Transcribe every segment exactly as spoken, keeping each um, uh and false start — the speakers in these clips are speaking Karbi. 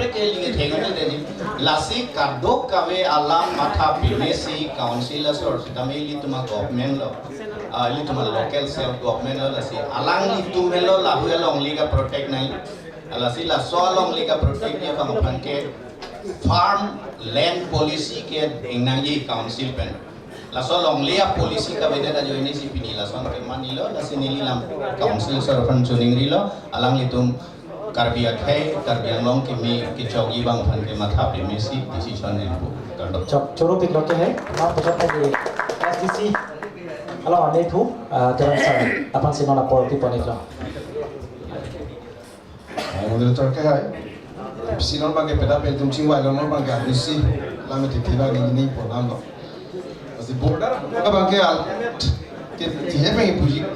Ke lingi thengno deni. Lasi kadokave alam matha pimesi council asor sitame ilitum a-government lo. Ah, ilitum a-local self government lo lasi. Alanglitum helo lahei alongle ke protect nang. Lasi laso alongle ke protect abang aphan ke farm land policy ke deng nangji council pen. Laso alongle a-policy kavedet ajoine si pini lason kemanilo, lasi neli lam council asor aphan choningrilo, alanglitum Karbi akhei, Karbi Anglong kimi kechokji abang aphan ke matha pimesi decision nangpo. Kardom. Chok, choro pik lote hai, ma puchot hai di S D C. Alo, ane thu, ah, Teron sir, aphan si non apor pi ponitlo. Moderator ke hai. Sinon abang ke peda pen tum chingvai lo non abang ke habisi. Lam tipi la ni ni po lam lo. Pasi border abang ke al ke tihe pen puji.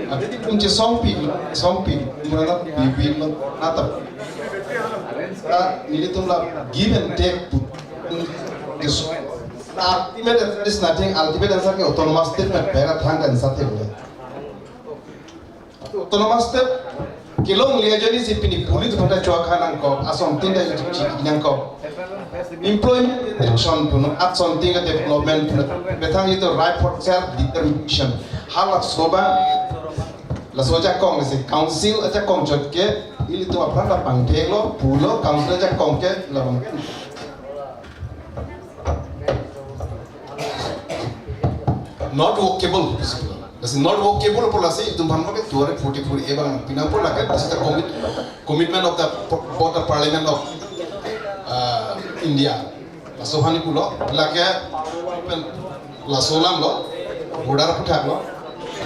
Ati di punche songpi, songpi. Mura na bibi lo atap. Ah, nelitum la give and take. Ultimate answer is nothing. Ultimate answer ke autonomous state pen pera thang dan sa the. Autonomous state kelongle ajoine si pini pulit phanta chua kha nangkok, asontin da chiki nangkok. Employment protection puno, asontin ke development puno, methang ito right for self determination. Halaso abang, laso ajakong si council ajakong chot ke, ilitum aphan la pangthek lo, pulo council ajakong ke, labang ke. Not workable. That's not workable apot lasi itum aphan ke two hundred forty-four A abang pinangpo lake, this is the commit, commitment of the, both the Parliament of, uh, India. Laso aphan pulo lake pen laso alam lo, border aphuthak lo,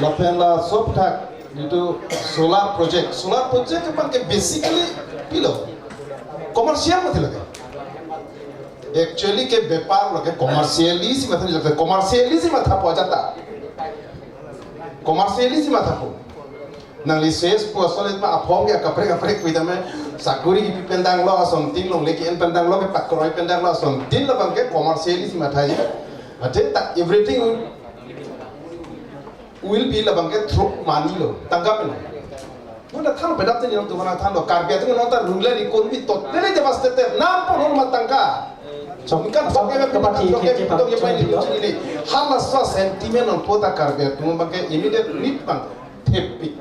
lapen laso aphuthak itu solar project. Solar project abang ke basically pilo, commercial mati lake. Actually ke bepar lake commercially si matha, lake commercially si mathapo ajat ta. Commercially si mathapo. Nangli ses pu asonit ma aphong ke kaprek kaprek pu tame sakuri kipi pen danglo, asontin longle ke-en pen danglo, kepakroi pen danglo, asontin labang ke commercially si mathaji. Ate ta everything will, will be labang ke through money lo, tangka pen. Muna than pedap tin yong tumana than lo, Karbi atum nonta rural economy totally devastated. Nam po non ma tangka. Chok, kan chok, ke ke pati, ke ke pati, chok, ke pati. Halaso sentiment nangpo ta Karbi atum abang ke immediate need abang thepik.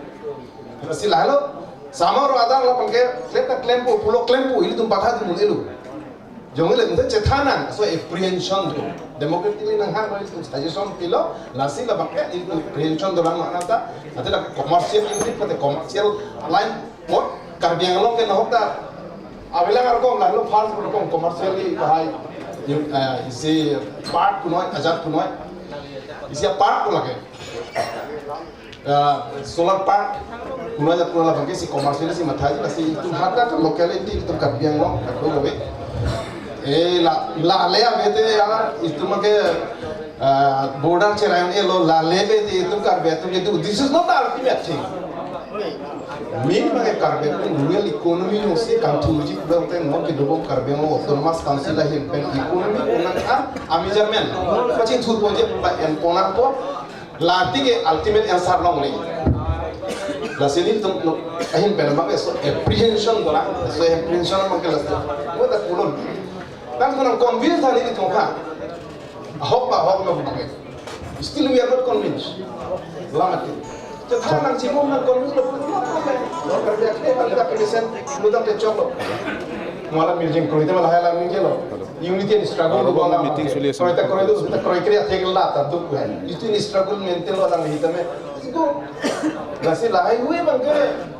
Lasi lahelo, sama ro adang labang ke, klem ta klempo, pulo klempo, ilitum patha tumul elu. Jong le mungkin chethan nang, so apprehension tu. Democratically nanghang lo ilitum suggestion pilo, lasi labang ke ilitum apprehension dolang mana ta, nanti la commercial unit, pati commercial line, pot, Karbi Anglong ke nahok ta, avelang arkom lahelo farm arkom commercially bahai, eh, isi park punoi, ajat punoi, isi park punoi ke. Ah, solar park, kuna ja kuna labang ke si commercial si mathaji, lasi itum hata ke locality itum Karbi Anglong, kadokave. Eh, la, la le ave te ya, itum ke, ah, border cherai-un-elo, la le ave te itum Karbi atum ke tu. This is not the ultimate thing. Main abang ke Karbi atum rural economy jongsi kangthuji pulo te non ke dobo Karbi Anglong Autonomous Council ahin pen economy unang an ami jamin. Pachin thur ponji pa en ponang po. Lati ke ultimate answer longle. Lasi nelitum ahin pen abang ke so apprehension dolang, so apprehension abang ke lasi. Mo ta kulon. Kan kunang convince tha nelitum ha. Ahok ba ahok lo abang ke. Still we are not convinced. Lamati. Chethan nang chimum nang convince lo. Kerja kita bang kita kemesen mudang te choklo. Mala mirjing kuri te mala hai la mirjing lo. Unity and struggle. Aro ko bang abang meeting ke solution. Koi ta koi do, ta koi kriya thek la ta duk hai. Unity and struggle maintain lo nang hita me. Go. Lasi lahai hui abang ke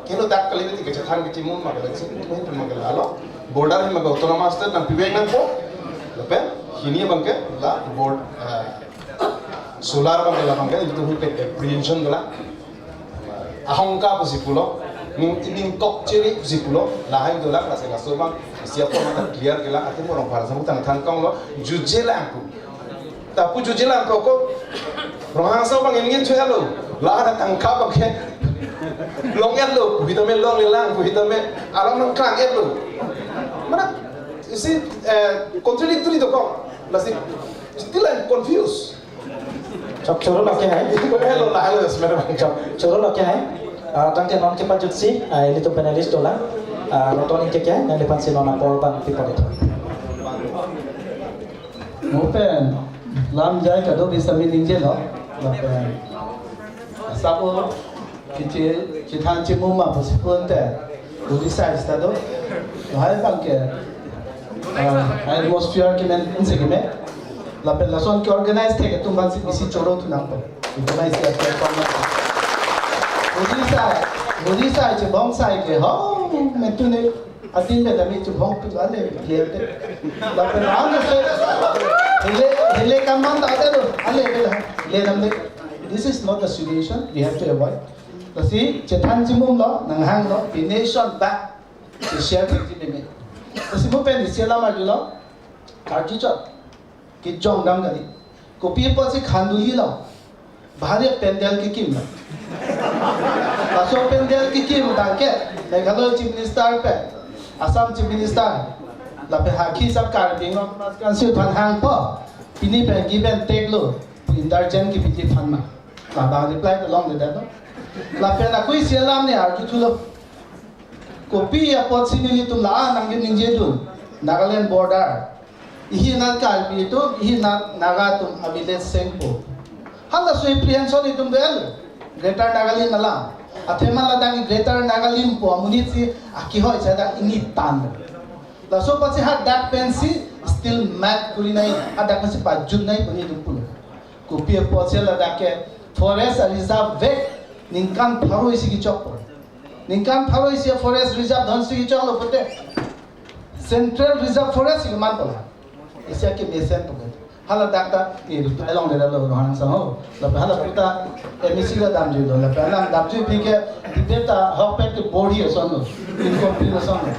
kino dak kali ni kecethan ke chimum abang ke lasi hui abang ke lalo. Border abang ke autonomous state nangpi vek nangpo. Lapen hini abang ke la board, eh, solar abang ke labang ke itu hui ke apprehension dolang. Ahongka pusi pulo, ning, ning kok chiri pusi pulo, lahai dolang, lasi laso abang, isi apor mata clear kelang, ati mo Rongphar asam tang thang kong lo, juje lang pu. Ta pu juje lang pu ko, Ronghang asam abang ingin chue lo, la ada tangka abang ke, long et lo, pu hita me long le lang, pu hita me, alam nang klang et lo. Mana, isi, eh, contradictory to kong, lasi, still I'm confused. Chok, choro lo ke hai. Hello, la, hello, yes, madam. Chok, choro lo ke hai. Ah, tangte non kepajutsi, ah, ilitum panelist dolang. Ah, Roton Ingti ke, nangliphan si non apor abang pipo det. Mo pen lam jai kado bisa mi ningjelo, lapen asap o kichi chithan chimum ma pusi pun te, Odisha ista do, lahai abang ke, ah, atmosphere ke men inse ke me, lapen lason ke organize thek atum abang si bisi choro thu nangpo. Organize ya ke kon na. Odisha, Odisha chibong sai ke ho, men tu ne, adin be dami chibong tu ale, le de. Lapen ano se, hele, hele kaman ta ate do, ale be la, le nam de. This is not the solution, we have to avoid. Lasi, chethan chimum lo, nanghang lo, the nation back, the share thek ji me. Lasi mo pen isi alam arjulo, karjuchot. Kejong dam kali. Kopi apotsi khanduli lo. Bahari pandal kekim lo. Laso pandal kekim abang ke Meghalaya Chief Minister pen, Assam Chief Minister, lapen hakhi sab Karbi Anglong Constituency aphan hangpo. Pini pen give and take lo. Inderjit kepiji aphan ma. Labang reply ta longledet lo. Lapen ako isi alam ne arjuthulo. Kopi apotsi nelitum la nangke ningje dun. Nagaland border. Ihi nat Karbi atum, ihi nat Naga atum a-village sengpo. Halaso apprehension itum do-el. Greater Nagalim alam. Athema ladak Greater Nagalim pu amonit si akehoi sada init tan. Laso apotsi hadak pensi still mad kuri nai, hadak pensi pajut nai pu nelitum pulo. Kopi apotsi ladak ke forest reserve vek ningkan pharo isi kechokpo. Ningkan pharo isi forest reserve do-an si kechoklo pute. Central Reserve Forest si kemanpo la. Isi akemesen po ke. Haladak ta, eh, reply longledetlo Rohan Sangho. Lapen hala puta M A C la damjuilo. Lapen alang damjui aphi ke, debate ta ahokpet ke bor-i ason lo. Incomplete ason lo.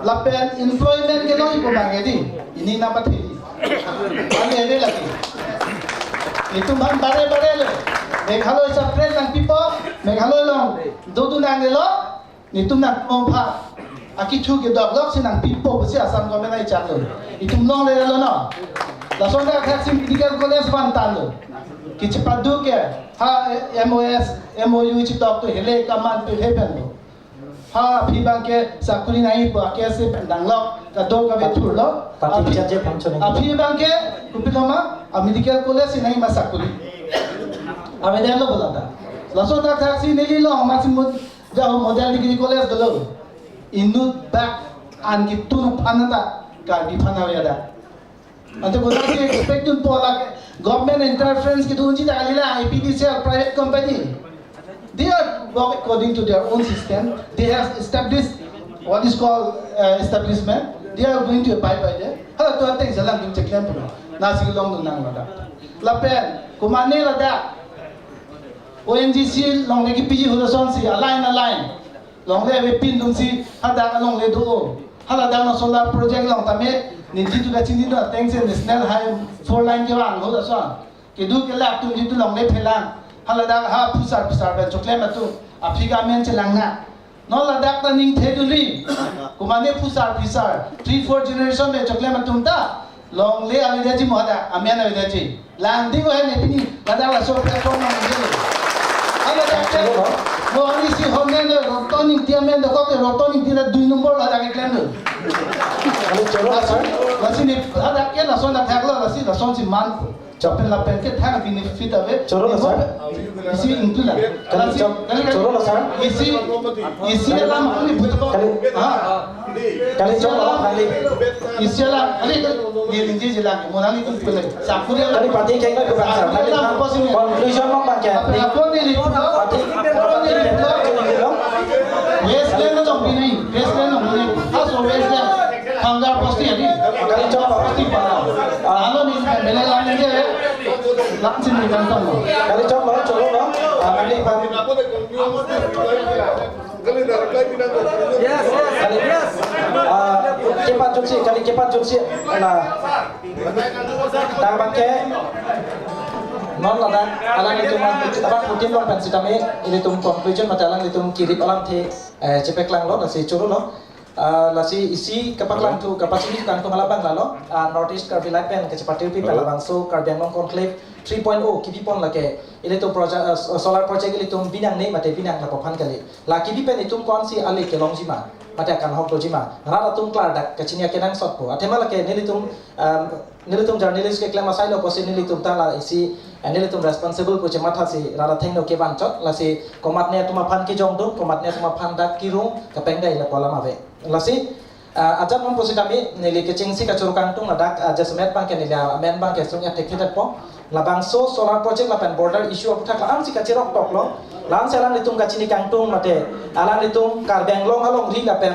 Lapen employment ke noi ko mangedi. Ini napa thili. Ani ere lagi. Itum abang bare bare lo. Meghalaya chapre nangpipo, Meghalaya along dodun nangnelo, netum nangpha. Akethu kedok lok si nangpipo pusi Assam government ai chaklo. Itum longledetlo no. Lason ta khat si medical college van tanlo. Kechepadu ke ha M O S, M O U chetok to hele kaman pe hepen lo. Ha aphi abang ke sakuri nai pu ake si pen danglok, kadokave thurlo. Party aphi, charge pangchon. Aphi abang ke kopiloma, a-medical college si nai ma sakuri. Avedetlo bolata. Laso ta thak si neli long masi mut jaho Model Degree College dolo. Inut bak an ketun aphan ta Karbi aphan avedet. Ante kodak si expect dunpo la government interference kedunji ta kali la I P D C L private company. They are work according to their own system. They have established what is called, uh, establishment. They are going to abide by that. Hala to ante jalan dun cheklem pura. Nasi long dun nang ladak. Lapen, komane ladak. O N G C longle kepiji hulason si, aline, aline. Longle avepin dun si, hadak longle do. Haladak na solar project long tame, niji tu kachini do, ateng si national high four line kevang hulason. Kedo kelak atum jitu longle phelang. Haladak ha phusar phusar pen choklem atum. Aphi ke amen chelang na. Non ladak ta ning the dun ri. Komane phusar phusar. Three, four generation pen choklem atum ta. Longle avedetji mo hadak. Amen avedetji. Lang di ko hai ne pini. Ladak laso platform nang di. Haladak ke. Mo ani si honen lo Roton Ingti amen dokok ke Roton Ingti la dui nombor ladak keklem lo. Kali choro, sir. Lasi ne hadak ke lason na thak lo, lasi lason si man. Chok. Pen lapen ke thang benefit ave. Choro lo, sir. Isi ingtu la. Kali lasi, chok, kali, kali. Choro lo, sir. Isi, isi alam kali buat ko. Kali. Ha. Kali chok lo, kali. Isi alam, kali, kali. Ye ningje je lang. Mo nang itum pele. Sakuri alam. Kali party keng ko bang, sir. Sakuri alam ko sini. Conclusion mo bang ke. Apa, apa ni lihat? Party. Apa ni lihat? Westland na dong pinai. Westland na pinai. Aso Westland. Kangar posti ya di. Kali chok lo. Posti para. Alo ni bela lang ni je. Lang sini kantong lo. Kali chok lo, choro lo. Ah, kali pan. Yes, yes, kali, yes. Ah, kepat juksi, kali kepat juksi. Nah. Tang bang ke. Non ladak, alanglitum, abang putin long pen sitame, ilitum conclusion mate alanglitum kirip alamthe, eh, chepaklang lo, lasi choro lo. Ah, lasi isi kapaklangthu, kapachini kangtung alam abang lalo, ah, North East Karbi Live pen kachepatirpi pen labangso Karbi Anglong Conclave three point oh kibipon lake, ilitum project, ah, solar project ilitum binang ne mate binang lapu aphan kali. La kibi pen itum ko-ansi ale kelongji ma. mate akanhok doji ma. Rat atum klardak kachini akenangsot po. Athema lake nelitum, um, nelitum journalist keklem asai lo pusi nelitum ta la isi, eh, nelitum responsible pu chemathasi rat athengno kevanchot, lasi komatne atum aphan kejongdun, komatne atum aphan dak kirung kapengdai lapu alam ave. Lasi, ah, ajat non pusitame neli kechengsi kachoro kangtung ladak, ah, jasemet abangke neli amen abangke sung ya thekthedet po. Labangso solar project lapen border issue aputhak la-ansi kachirok toklo. La-ansi alanglitum kachini kangtung mate alanglitum Karbi Anglong alongri lapen,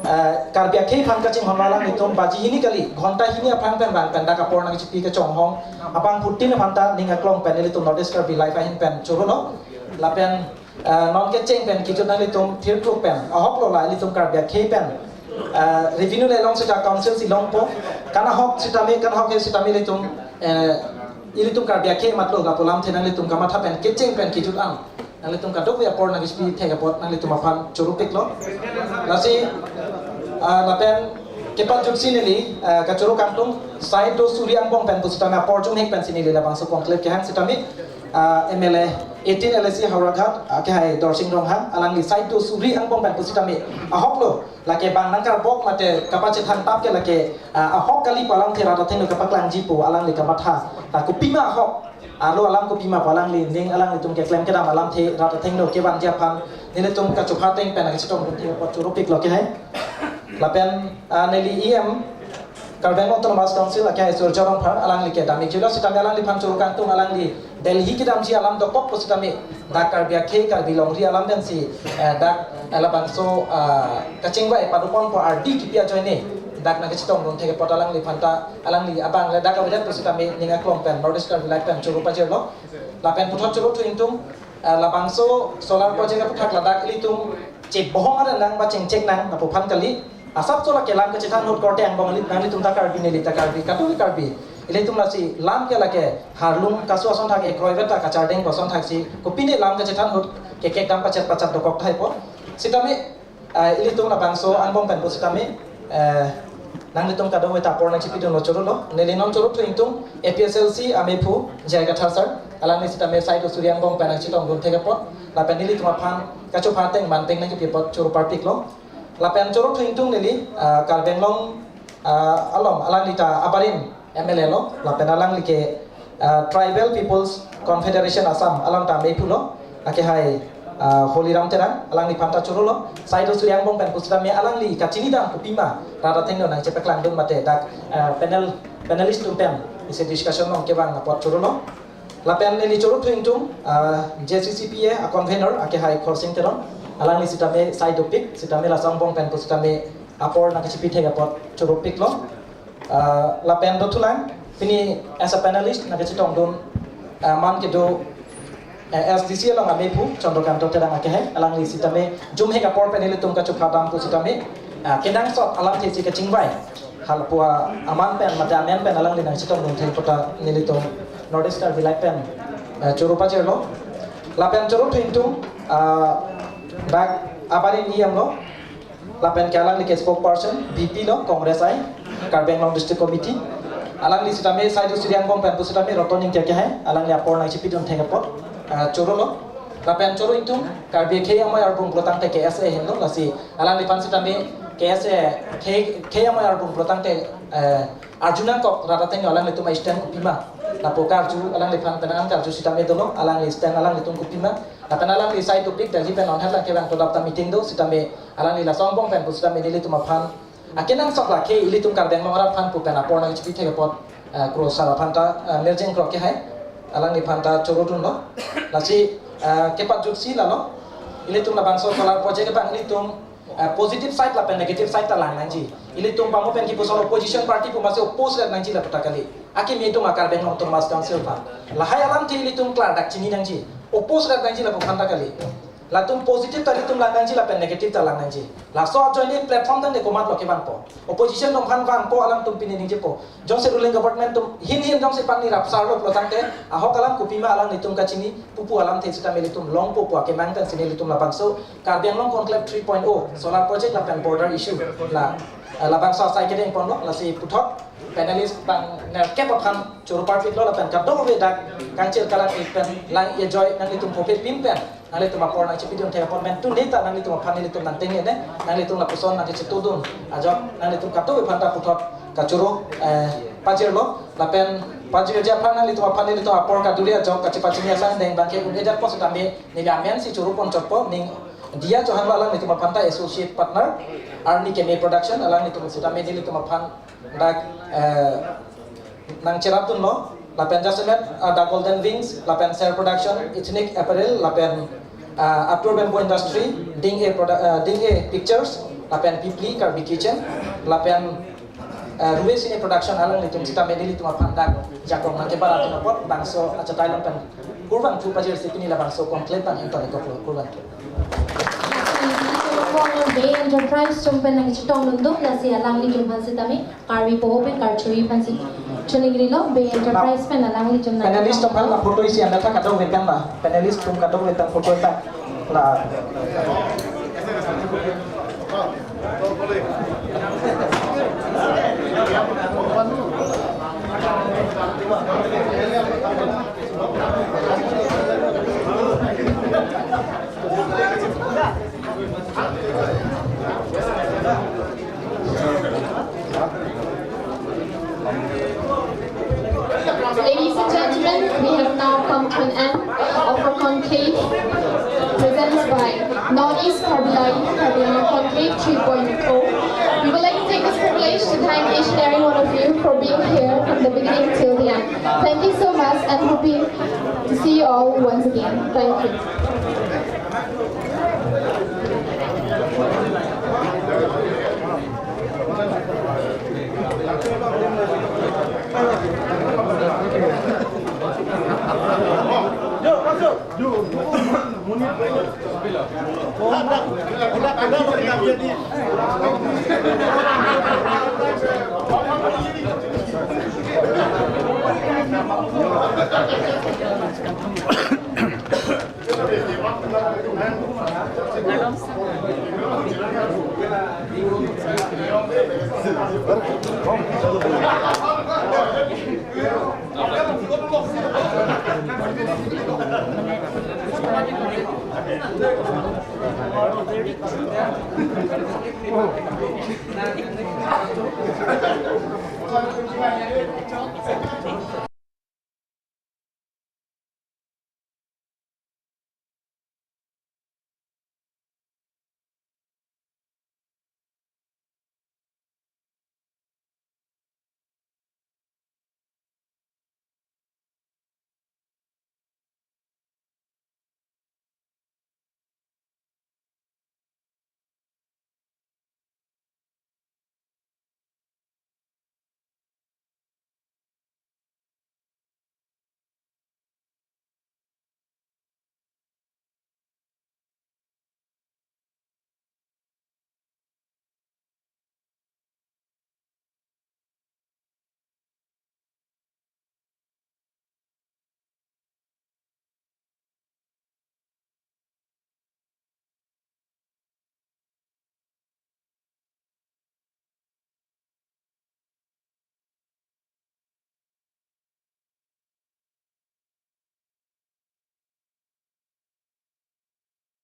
eh, Karbi akhei aphan kachinghon alanglitum baji hini kali, ghonta hini aphrang pen bang pen dak apor nangchipi kachonghong abangphutin aphan ta ning aklong pen nelitum North East Karbi Live ahin pen chorolo. Lapen, eh, non kecheng pen kijut nanglitum thirthruk pen ahok lo la ilitum Karbi akhei pen, eh, revenue le long seta council si longpo, kanahok sitame, kanahok he sitame ilitum, eh, ilitum Karbi akhei amat lo lapu alamthe nanglitum kamatha pen kecheng pen kijut an nanglitum kadokave apor nangchipi thek apot nanglitum aphan choro piklo. Lasi, ah, lapen kepajutsi neli, ah, kachoro kangtung Saitu Suri angbong pen pusitame apor jumhek pensi neli labangso conclave kehang sitame, ah, M L A eighteen L A C Howraghat, ah, kehai Dorsing Ronghang, alangli Saitu Suri angbong pen pusitame ahok lo, lake bang nangkarbok mate kapachethang tap ke lake, ah, ahok kali pu alamthe rat athengno kapaklangji pu alangli kamatha, ah, kopima ahok, arlo alam kopima pu alangli ning alanglitum keklem kedam alamthe rat athengno kevanji aphan nelitum kachopha ateng pen kachetongdun thek apot choro piklo kehai. Lapen, ah, neli E M Karbi Anglong Autonomous Council akehai Surjya Rongphar alangli ke dam-ik jilo sitame alangliphan choro kangtung alangli Delhi kedamji alam dokok pusitame dak Karbi akhei Karbi longri alam pensi, eh, dak, eh, labangso, ah, kachingvai paduponpo ardi kipi ajoine dak nangkachetongdun thek apot alangliphan ta alangli abang le dak avedet pusitame ning aklong pen North East Karbi Live pen choro pajirlo. Lapen puthot choro thu ingtung, eh, labangso solar project aputhak ladak ilitum chebohong adan nang ba chengchek nang lapu aphan kali. Asapso lake lam kachethan ahut korte angbong alit nanglitum ta Karbi neli ta Karbi, kadokave Karbi. Ilitum lasi lam ke lake harlung kasu asonthak ekroi veta kachardeng asonthak si kopine lam kachethan ahut kekek dam pachet pachat dokok thaipo. Sitame, eh, ilitum labangso angbong pen pusitame, eh, nanglitum kadokave ta apor nangchipidunlo chorolo. Neli non choro thu ingtung A P H L C amephu J I Kathar sir, alangli sitame Saitu Suri angbong pen nangchetongdun thek apot lapen nelitum aphan kachopha ateng manpeng nangkipi apot choro parpiklo. Lapen choro thu ingtung neli, ah, Karbi Anglong, ah, along alangli ta abarim M L A lo, lapen alangli ke, ah, Tribal People's Confederation Assam along ta amephu lo, akehai, ah, Holiram Terang, alangliphan ta chorolo. Saitu Suri angbong pen pusitame alangli kachini dam kopima rat athengno nangchepaklangdun mate dak, ah, panel, panelist atum pen isi discussion along kevang apot chorolo. Lapen neli choro thu ingtung, ah, J C C P A a convener akehai Khorsing Teron, alangli sitame sai dopik, sitame laso angbong pen pusitame apor nangkachipi thek apot choro piklo. Ah, lapen dothulang pini as a panelist nangkachetongdun, ah, man kedo, eh, S D C along amephu Chandrakanta Terang akehai, alangli sitame jumhek apor pen ilitum kachopha dam pusitame, ah, kenangsot alamthe si kachingvai halapu aman pen mate amen pen alangli nangchetongdun thek apot ta nelitum North East Karbi Live pen, eh, choro pajirlo. Lapen choro thu ingtung, ah, dak abarim E M lo, lapen ke alangli ke spokesperson B P lo, Congress I, Karbi Anglong District Committee. Alangli sitame Saitu Suri angbong pen pusitame Roton Ingti akehai, alangli apor nangchipidun thek apot, ah, chorolo. Lapen choro ingtung Karbi akhei amei arbung pulotangte K S A henlo, lasi alangliphan sitame K S A khei, khei amei arbung pulotangte, eh, arjunangkok rat athengno alanglitum a-stand kopima. Lapu karju alangliphan penang karju sitame dolo, alangli stand alanglitum kopima. Lapen alangli sai dopik Delhi pen onhet lang kevang todap ta meeting do sitame alangli laso angbong pen pusitame nelitum aphan akenangsot lake ilitum Karbi Anglong arat aphan pu pen apor nangchipi thek apot, eh, Kro sar aphan ta, eh, Mirjeng Kro akehai, alangliphan ta chorodunlo. Lasi, eh, kepajutsi lalo, ilitum labangso solar project abang ilitum, eh, positive side lapen negative side ta lang nangji. Ilitum pamu pen kipuson opposition party pu masi oppose ret nangji lapu ta kali. Akimi itum a Karbi Anglong Autonomous Council aphan. Lahai alamthe ilitum klardak chini nangji. Oppose ret nangji lapu aphan ta kali. Latum positive ta ilitum lang nangji lapen negative ta lang nangji. Laso ajoine platform tangte komatlo kevangpo. Opposition atum aphan vangpo alangtum pini ningjepo. Jongsi ruling government atum hin hin jongsi pangni rapsarlo pulotangte ahok alam kopima alanglitum kachini pupu alamthe sitame ilitum longpo pu akemang pensi nelitum labangso Karbi Anglong Conclave three point oh solar project lapen border issue la Eh, labangso asai kedeng ponlo, lasi puthot panelist bang nerkep aphan choro parpiklo lapen kadokave dak kangchir kalang ik pen lang ejoi nanglitum phope pin pen nanglitum apor nangchipidun thek apot, mentun neta nanglitum aphan nelitum nangtengne ne, nanglitum lapuson nangchitudun ajok nanglitum kadokave aphan ta puthot kachoro, eh, pajirlo lapen pajirji aphan nanglitum aphan nelitum apor kaduri ajok kachepachini asai deng bangke un-e det apot setame neli amen si choro pon chotpo, ning Dia Johan lo alanglitum aphan ta associate partner, Arni Keme Production, alanglitum setame nelitum aphan dak, eh, nangcherapdunlo, lapen jasemet, ah, The Golden Wings, lapen Ser Production, Ethnic Apparel, lapen, ah, Atur Bamboo Industry, Ding A Produ-, ah, Ding A Pictures, lapen Pipli Karbi Kitchen, lapen, ah, Ruwe Cine Production, alanglitum setame nelitum aphan dak jakong nangkeparadun apot bangso achatai along pen kurvangthu pajirsi pini labangso conclave bang ington-iklo, kurvangthu. Bay Enterprise atum pen nangchetong dundun, lasi alanglitum aphan setame Karbi poho pen karchuri aphansi choningrilo, Bay Enterprise pen alanglitum nang. Panelist atum aphan photo isi anda ta kadokave pen ma. Panelist atum kadokave pen photo ta. La. Ladies and gentlemen, we have now come to an end of our conclave presented by Northeast Karbi Lai Youth Karbi Anglong Conclave three point four. We would like to take this privilege to thank each and every one of you for being here from the beginning till the end. Thank you so much and hoping to see you all once again. Thank you.